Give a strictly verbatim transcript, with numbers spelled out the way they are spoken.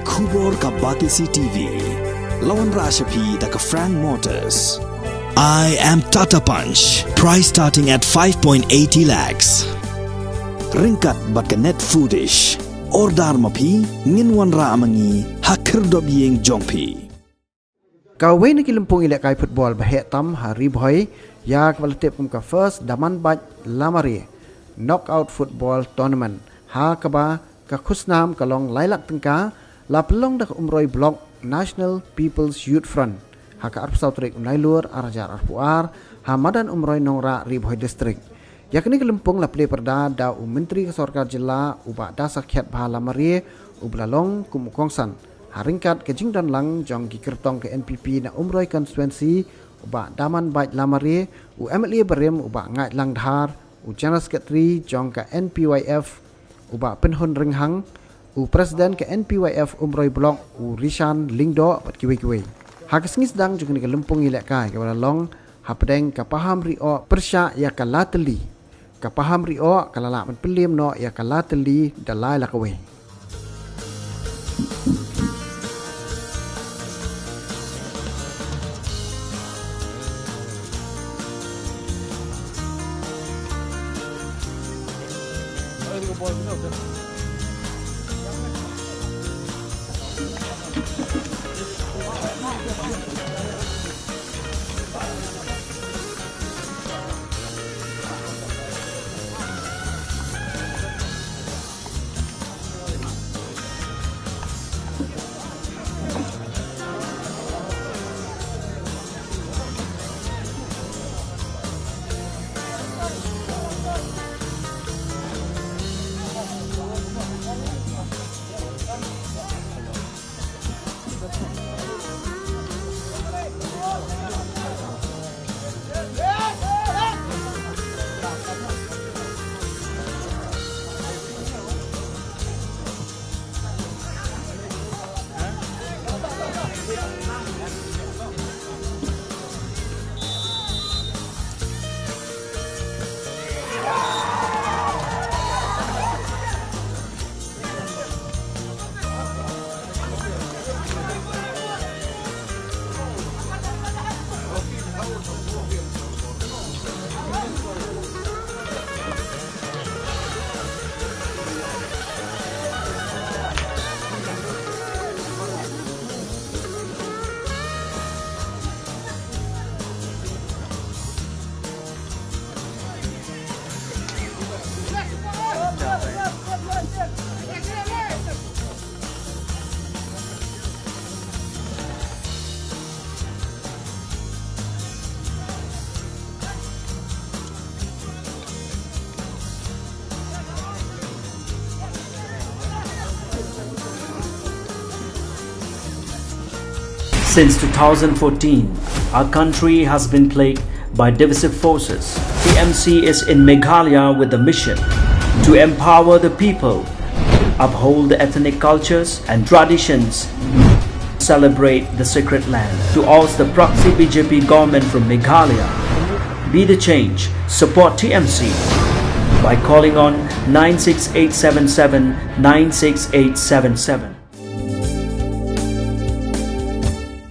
Khubor ka Batesi T V. La wanrah sha phi da ka Frank Motors. I am Tata Punch. Price starting at five point eighty lakhs. Ryngkat bad ka Net Foodish. Order ma phi, ngin wanrah ma ngi ha khyrdop ïing jong phi. Kawei na ki lympung ïalehkai football ba heh tam ha Ri Bhoi, ïa kaba la tip kum ka First Damanbait Lamare Knockout Football Tournament, ha kaba ka khusnam ka long lai lak tyngka, la pynlong da ka Umroi Block National People's Youth Front ha ka arphew saw tarik u Nailur ar hajar arphew ar, ha madan Umroi Nongrah, Ri Bhoi District. Ïa kane ka lympung la plie pyrda da u Myntri ka Sorkar Jylla, u Bah Dasakhiatbha Lamare, uba la long kum u kongsan ha ryngkat ka jingdon lang jong ki kyrtong ka N P P na Umroi Constituency, u Bah Damanbait Lamare, u M L A barim u Bah Ngaitlang Dhar, u General Secretary jong ka N P Y F, u Bah Pynhun Ringhang, u President ka N P Y F Umroi Block, u Rishan Lyngdoh, bad kiwei kiwei. Ha ka sngi sdang jong kane ka lympung ïalehkai kaba la long hapdeng ka Paham Ri-oh pyrshah ïa ka Latylli. Ka Paham Ri-oh ka la lah ban pynliem noh ïa ka Latylli da lai la kawei. Since two thousand fourteen, our country has been plagued by divisive forces. T M C is in Meghalaya with the mission to empower the people, uphold the ethnic cultures and traditions, celebrate the sacred land. To oust the proxy B J P government from Meghalaya, be the change, support T M C by calling on nine six eight seven seven nine six eight seven seven.